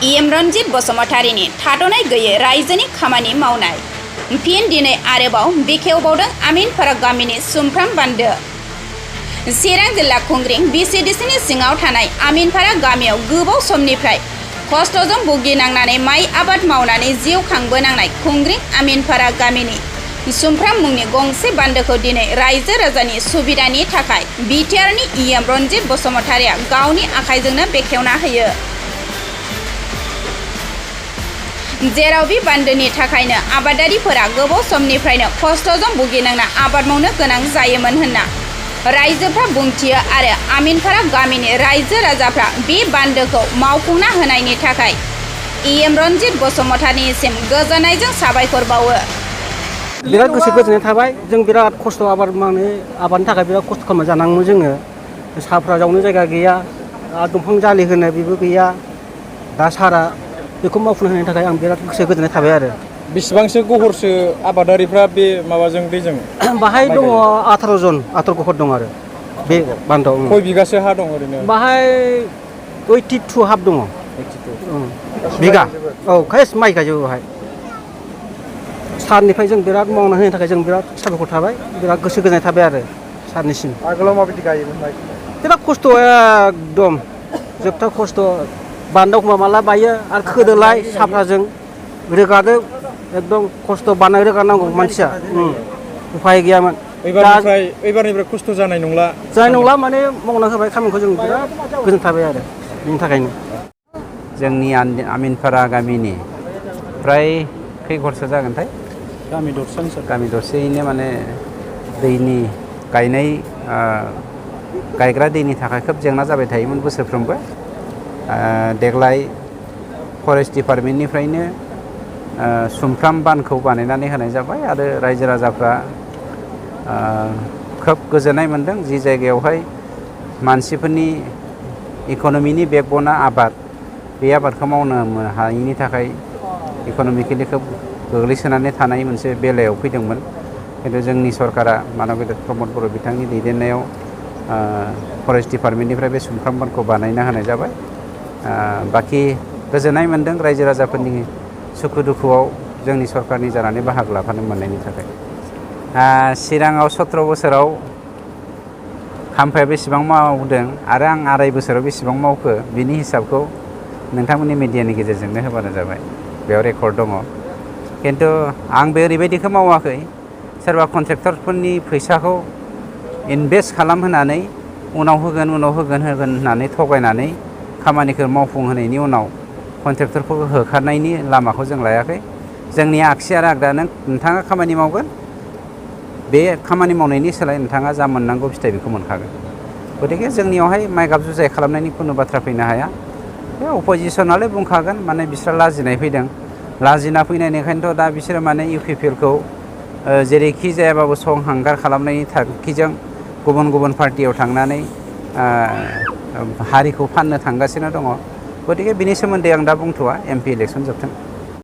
EM Ranjit बसुमतारीनि थाद'नाय गैयै रायजोनि खामानि मावनाय। फिन दिनै आरोबाव बेखेवबावदों आमिनफारा गामिनि सुमफ्राम बान्दो। चिरां जिल्ला खुंग्रिं बिसिडिसिनि सिङाव थानाय आमिनफारा गामियाव गोबाव समनिफ्राय खस्थ'जों भुगिनांनानै माइ आबाद मावनानै जिउ खांबोनांनाय खुंग्रिं आमिनफारा गामिनि सुमफ्राम मुंनि गंसे बान्दोखौ दिनै रायजो राजानि सुबिदानि थाखाय बिटिआरनि इएम रन्जित बसुमतारीया गावनि आखाइजोंनो बेखेवना होयो। जेराव बे बान्दोनि थाखायनो आबादारिफोरा गोबाव समनिफ्रायनो खस्थ'जों भुगिनांना आबाद मावनो गोनां जायोमोन होनना रायजोफ्रा बुंथियो आरो आमिनफारा गामिनि रायजो राजाफ्रा बे बान्दोखौ मावफुंना होनायनि थाखाय इएम रन्जित बसुमतारीनिसिम गोजोननायजों साबायखर बावो। बिराद गोसो गोजोननाय थाबाय। जों बिराद खस्थ' आबाद मावनो आबादनि थाखाय बिराद खस्थ' खालामना जानांगौ जोङो। साफ्रा जावनो जायगा गैया, दंफां जालि होनो बेबो गैया। दा सारा बेखौ मावफुंनो होनायनि थाखाय आं बिराद गोसो गोजोननाय थाबाय आरो। बेसेबांसो गहरसो आबादारिफ्रा बे माबाजों दैजों? बाहाय दङ 18 जन 18 गहर दं आरो बे बान्दोआव। खय बिगासो हा दं ओरैनो? बाहाय 82 हाब दङ। 82 बिगा। औ केस माइ गायजोबो बाहाय। सारनिफ्राय जों बिराद मावना होनायनि थाखाय जों बिराद साबायखर थाबाय, बिराद गोसो गोजोननाय थाबाय आरो सारनिसिम। आगोलाव माबायदि गायोमोन माइ? बिराद खस्थ' एकदम जोबथा खस्थ'। बान्दोआव माला बायो आरो खोदोलाय साफ्राजों रोगादो एकदम खस्थ' बानाय रोगानांगौ मानसिया। उफाय गैयामोन। एबारनिफ्राय खस्थ' जानाय नंला? जानाय नंला माने मावना होबाय खामानिखौ जों बिराद गोजोन थाबाय आरो बेनि थाखायनो। जोंनि आमिनफारा गामिनि फ्राय खै घरसो जागोनथाय? गामि दरसेयानो। गामि दरसेयैनो माने दैनि गायग्रा दैनि थाखाय खोब जेंना जाबाय थायोमोन बोसोरफ्रोमबो। देग्लाय फरेस्ट डिपार्टमेन्टनिफ्रायनो सुमफ्राम बान्दखौ बानायनानै होनाय जाबाय आरो रायजो राजाफ्रा खोब गोजोननाय मोन्दों। जि जायगायावहाय मानसिफोरनि इक'नमिनि बेकबना आबाद, बे आबादखौ मावनो हायैनि थाखाय इक'नमिकेलि खोब गोग्लैसोनानै थानाय मोनसे बेलायाव फैदोंमोन। खिन्थु जोंनि सरकारा मानब प्रमद बर' बिथांनि दैदेननायाव फरेस्ट डिपार्टमेन्टनिफ्राय बे सुमफ्राम बान्दखौ बानायना होनाय जाबाय। बाखि गोजोननाय मोन्दों रायजो राजाफोरनि सुखु दुखुआव जोंनि सरकारनि जानानै बाहागो लाफानो मोननायनि थाखाय। चिराङाव 17 बोसोराव खाम्फाया बेसेबां मावदों आरो आं 2.5 बोसोराव बेसेबां मावखो बिनि हिसाबखौ नोंथांमोननि मिडियानि गेजेरजोंनो होबानो जाबाय। बेयाव रेकर्ड दङ। खिन्थु आंबो ओरैबायदिखौ मावाखै, सोरबा कन्ट्रेक्टरफोरनि फैसाखौ इनभेस्ट खालामहोनानै उनाव होगोन होननानै थगायनानै खामानिखौ मावफुंहोनायनि उनाव कन्ट्रेक्टरफोरखौ होखारनायनि लामाखौ जों लायाखै। जोंनि आगसि आरो आगदा नोंथाङा खामानि मावगोन, बे खामानि मावनायनि सोलाय नोंथाङा जा मोननांगौ फिथाइ बेखौ मोनखागोन। गतिके जोंनियावहाय माइगाब जुजाय खालामनायनि खुनु बाथ्रा फैनो हाया। बे अपोजिसनालाय बुंखागोन, माने बिस्रा लाजिनाय फैदों। लाजिना फैनायनिखायनोथ' दा बिसोरो माने इउपिपिएलखौ जेरैखि जायाबाबो संहांगार खालामनायनि थांखिजों गुबुन गुबुन पार्टियाव थांनानै हारिखौ फाननो थांगासिनो दङ। गतिके बिनि सोमोन्दै आं दा बुंथ'वा, एमपि इलेक्सन जोबथों।